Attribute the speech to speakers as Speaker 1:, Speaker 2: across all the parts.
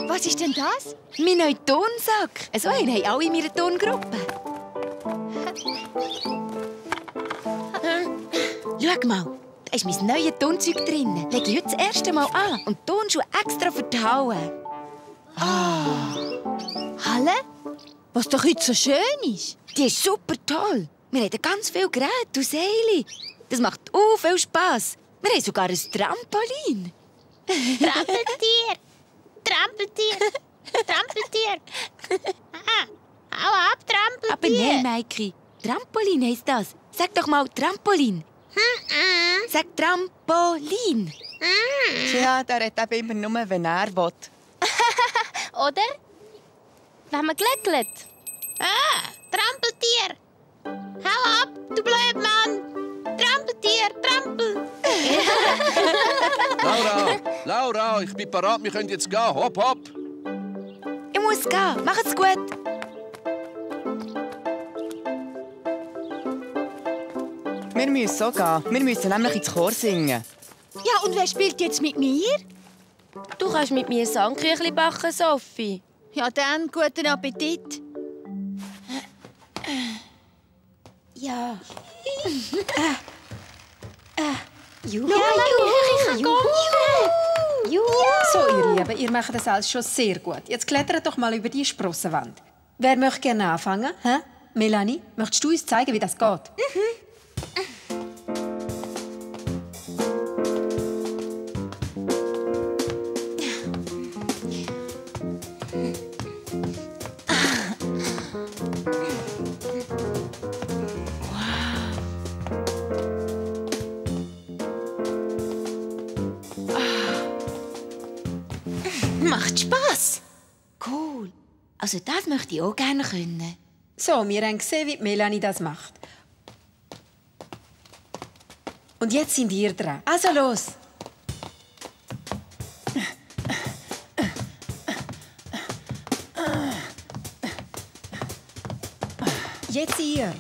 Speaker 1: Was ist denn das?
Speaker 2: Mein neuer Tonsack. So einen haben alle in meiner Tongruppe. Schau mal, da ist mein neues Tonzeug drin. Lege ich heute das erste Mal an. Und Tonschuhe extra für die Halle.
Speaker 1: Halle? Was doch heute so schön ist.
Speaker 2: Die ist super toll. Wir haben ganz viele Geräte und Seile. Das macht viel Spass. Wir haben sogar ein Trampolin.
Speaker 3: Trampeltier! Trampeltier! Trampeltier! Hau ab, Trampeltier!
Speaker 2: Aber nein, Maiki. Trampolin heisst das. Sag doch mal Trampolin. Sag Trampolin.
Speaker 4: Tja, der redet eben immer nur, wenn er will.
Speaker 3: Oder? Wenn man gläckelt. Trampeltier! Hau ab, du Blödmann! Trampeltier, trampel!
Speaker 5: Laura, ich bin bereit, wir können jetzt gehen. Hopp, hopp!
Speaker 2: Ich muss gehen. Macht's gut.
Speaker 4: Wir müssen so gehen. Wir müssen nämlich ins Chor singen.
Speaker 1: Ja, und wer spielt jetzt mit mir?
Speaker 3: Du kannst mit mir Sandküchli backen, Sophie.
Speaker 1: Ja, dann guten Appetit.
Speaker 2: Ja.
Speaker 3: Juhu!
Speaker 6: So, ihr Lieben, ihr macht das alles schon sehr gut. Jetzt klettert doch mal über die Sprossenwand. Wer möchte gerne anfangen? Hä? Melanie, möchtest du uns zeigen, wie das geht?
Speaker 2: Macht Spass. Cool. Also das möchte ich auch gerne können.
Speaker 6: So, wir haben gesehen, wie Melanie das macht. Und jetzt sind ihr dran. Also los! Jetzt ihr.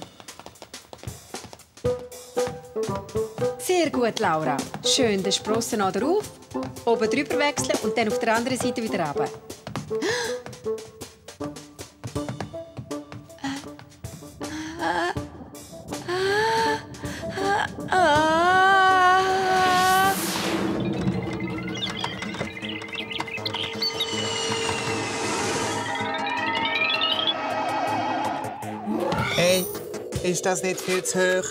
Speaker 6: Sehr gut, Laura. Schön den Sprossenader auf, oben drüber wechseln und dann auf der anderen Seite wieder runter.
Speaker 7: Hey, ist das nicht viel zu hoch?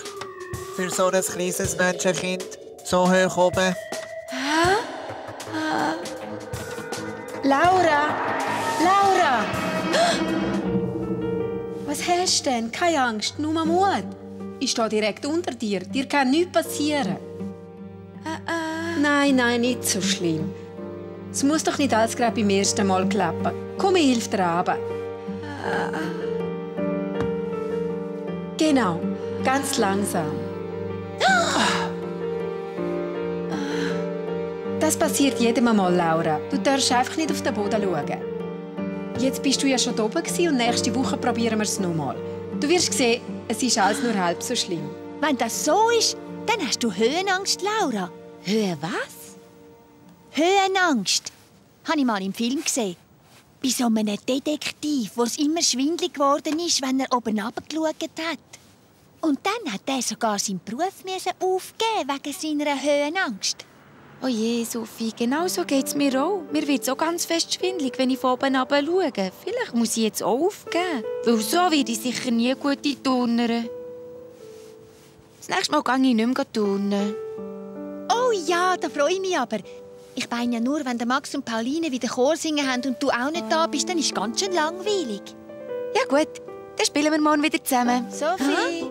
Speaker 7: Für so ein kleines Menschenkind? So hoch oben?
Speaker 6: Laura! Laura! Was hast du denn? Keine Angst, nur mal Mut. Ich stehe direkt unter dir. Dir kann nichts passieren. Nein, nicht so schlimm. Es muss doch nicht alles gerade beim ersten Mal klappen. Komm, ich helfe dir runter. Genau, ganz langsam. Das passiert jedem Mal, Laura. Du darfst einfach nicht auf den Boden schauen. Jetzt bist du ja schon oben und nächste Woche probieren wir es nochmal. Du wirst sehen, es ist alles nur halb so schlimm.
Speaker 1: Wenn das so ist, dann hast du Höhenangst, Laura.
Speaker 2: Höhe was?
Speaker 1: Höhenangst. Habe ich mal im Film gesehen. Bei so einem Detektiv, wo es immer schwindelig geworden ist, wenn er oben runtergeschaut hat. Und dann hat er sogar seinen Beruf aufgeben wegen seiner Höhenangst.
Speaker 2: Oh je, Sophie, genau so geht es mir auch. Mir wird so ganz fest schwindelig, wenn ich von oben runter schaue. Vielleicht muss ich jetzt auch aufgeben. Weil so werde ich sicher nie gut in Turnen. Das nächste Mal gehe ich nicht mehr turnen.
Speaker 1: Oh ja, da freue ich mich aber. Ich meine ja nur, wenn der Max und Pauline wieder Chor singen haben und du auch nicht da bist, dann ist es ganz schön langweilig.
Speaker 2: Ja gut, dann spielen wir morgen wieder zusammen.
Speaker 3: Sophie,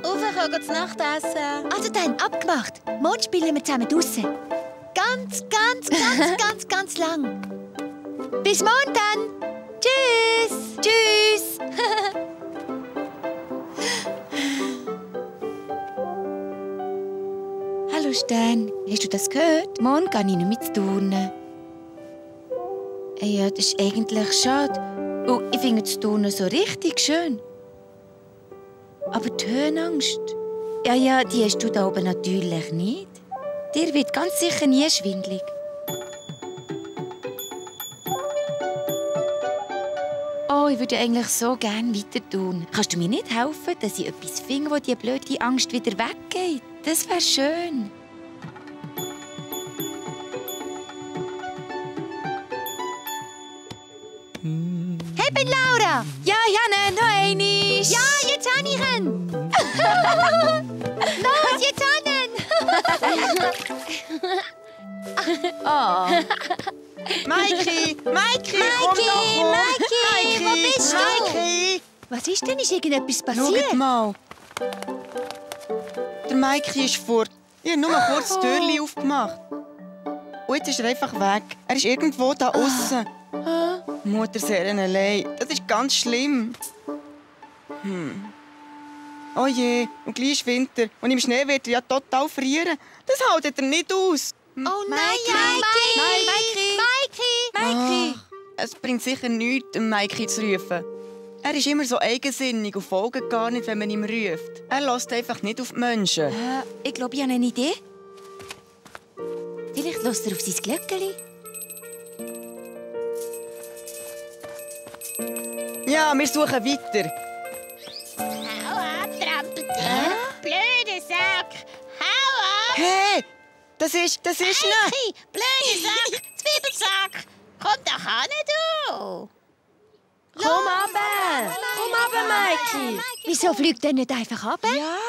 Speaker 3: rauf, gehen wir Nacht essen.
Speaker 1: Also dann, abgemacht. Morgen spielen wir zusammen draussen. Ganz lang. Bis morgen dann. Tschüss.
Speaker 2: Tschüss. Hallo Stern, hast du das gehört? Morgen gehe ich nicht mehr zu turnen. Ja, das ist eigentlich schade. Oh, ich finde das Turnen so richtig schön. Aber die Höhenangst, ja, die hast du da oben natürlich nicht. Dir wird ganz sicher nie schwindelig. ich würde eigentlich so gerne weiter tun. Kannst du mir nicht helfen, dass ich etwas finde, wo die blöde Angst wieder weggeht? Das wäre schön.
Speaker 1: Hey, bin Laura!
Speaker 2: Ja, Janne, noch einmal.
Speaker 1: Ja, jetzt habe ich ihn! Los, jetzt habe ich ihn!
Speaker 4: Maiki, komm doch, komm.
Speaker 1: Maiki, wo bist du?
Speaker 4: Maiki,
Speaker 1: Was ist denn? Ist irgendetwas
Speaker 4: schaut
Speaker 1: passiert?
Speaker 4: mal. Der Maiki ist fort. Ich habe nur kurz das Türchen aufgemacht. Und jetzt ist er einfach weg. Er ist irgendwo da außen. Mutter Serena allein. Das ist ganz schlimm. Oh je, und gleich ist Winter. Und im Schnee wird er ja total frieren. Das hält er nicht aus.
Speaker 1: Oh nein,
Speaker 2: Maiki!
Speaker 4: Es bringt sicher nichts, den Maiki zu rufen. Er ist immer so eigensinnig und folgt gar nicht, wenn man ihn ruft. Er lässt einfach nicht auf die Menschen.
Speaker 2: Ich glaube, ich habe eine Idee. Vielleicht lässt er auf sein Glöckchen.
Speaker 4: Ja, wir suchen weiter.
Speaker 8: Hau ab, Trampeltier. Blöde Sack. Hau ab.
Speaker 4: Hey, das ist nicht.
Speaker 8: Maiki, blöde Sack. Zwiebelsack. Komm doch an, du.
Speaker 3: Komm runter, Maiki.
Speaker 1: Wieso fliegt er nicht einfach ab?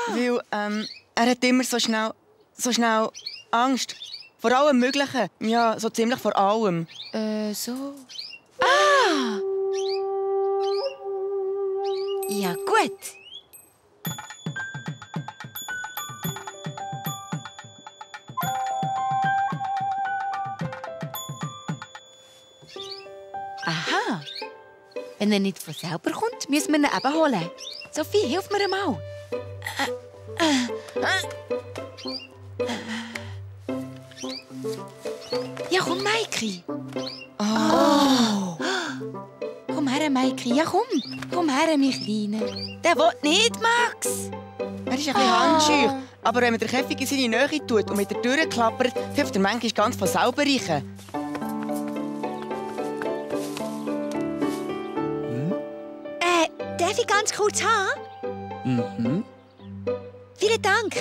Speaker 4: Weil er hat immer so schnell Angst. Vor allem Möglichen. Ja, so ziemlich vor allem.
Speaker 2: So. Ja, gut. Aha. Wenn er nicht von selber kommt, müssen wir ihn eben holen. Sophie, hilf mir einmal. Ja, komm, Maiki. Komm her, Maiki. Ja, komm. Komm her, mein Kleiner. Der will nicht, Max.
Speaker 4: Er ist ein bisschen handscheu. Aber wenn man den Käfig in seine Nähe tut und mit der Tür klappert, hilft er manchmal ganz von selber riechen.
Speaker 1: Darf ich ganz kurz haben? Vielen Dank.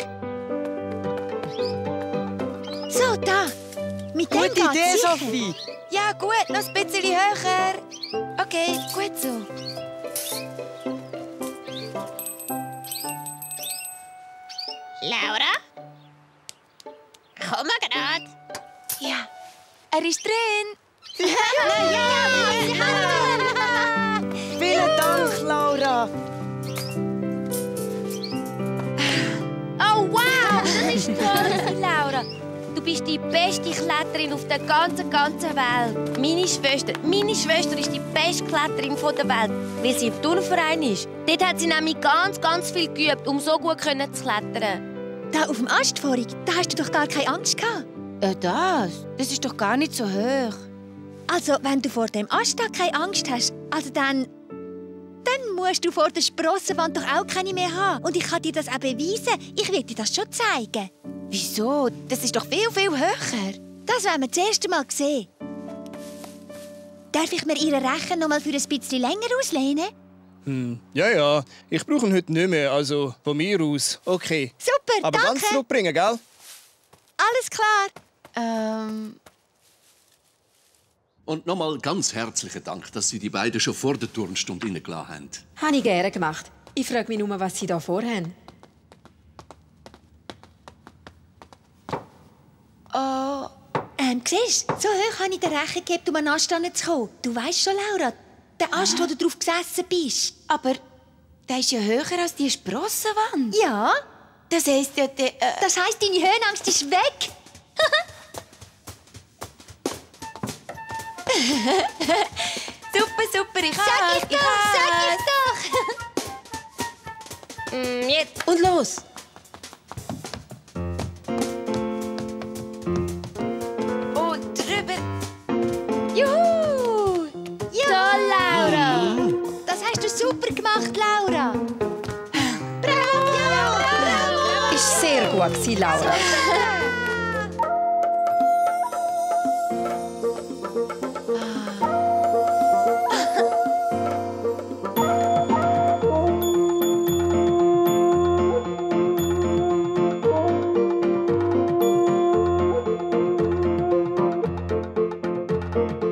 Speaker 1: So, da. Mit dem
Speaker 4: Gute
Speaker 1: geht's
Speaker 4: Idee,
Speaker 1: sicher.
Speaker 4: Sophie.
Speaker 2: Ja, gut. Noch ein bisschen höher. Okay, gut so.
Speaker 8: Laura? Komm mal grad.
Speaker 2: Ja. Er ist drin.
Speaker 4: Vielen Dank, Laura.
Speaker 3: Oh, wow, das ist toll, Laura. Du bist die beste Kletterin auf der ganzen Welt. Meine Schwester ist die beste Kletterin der Welt, weil sie im Turnverein ist. Dort hat sie nämlich ganz viel geübt, um so gut zu klettern.
Speaker 1: Da auf dem Ast vorhin, da hast du doch gar keine Angst gehabt.
Speaker 2: Das ist doch gar nicht so hoch.
Speaker 1: Also, wenn du vor dem Ast da keine Angst hast, also dann musst du vor der Sprossenwand doch auch keine mehr haben. Und ich kann dir das auch beweisen. Ich will dir das schon zeigen.
Speaker 2: Wieso? Das ist doch viel höher.
Speaker 1: Das werden wir das erste Mal sehen. Darf ich mir Ihren Rechen noch mal für ein bisschen länger auslehnen?
Speaker 9: Ja. Ich brauche ihn heute nicht mehr. Also von mir aus. Okay.
Speaker 1: Super,
Speaker 9: Aber
Speaker 1: danke.
Speaker 9: ganz zurückbringen, gell?
Speaker 1: Alles klar.
Speaker 5: Und nochmal ganz herzlichen Dank, dass Sie die beiden schon vor der Turnstunde reingelassen haben.
Speaker 6: Habe ich gerne gemacht. Ich frage mich nur, was Sie da vorhaben.
Speaker 1: Siehst du, so hoch habe ich den Rechen gegeben, um an den Ast zu kommen. Du weißt schon, Laura, der Ast, wo du drauf gesessen bist.
Speaker 2: Aber der ist ja höher als die Sprossenwand.
Speaker 1: Ja,
Speaker 2: Das heisst ja,
Speaker 1: das heisst, deine Höhenangst ist weg.
Speaker 2: Super, ich
Speaker 1: Sag ich doch.
Speaker 3: Jetzt.
Speaker 4: Und los.
Speaker 2: Und drüber.
Speaker 1: Juhu!
Speaker 3: Toll, Laura.
Speaker 1: Das hast du super gemacht, Laura. Bravo!
Speaker 6: Ist sehr gut gewesen, Laura.
Speaker 3: Tschüss.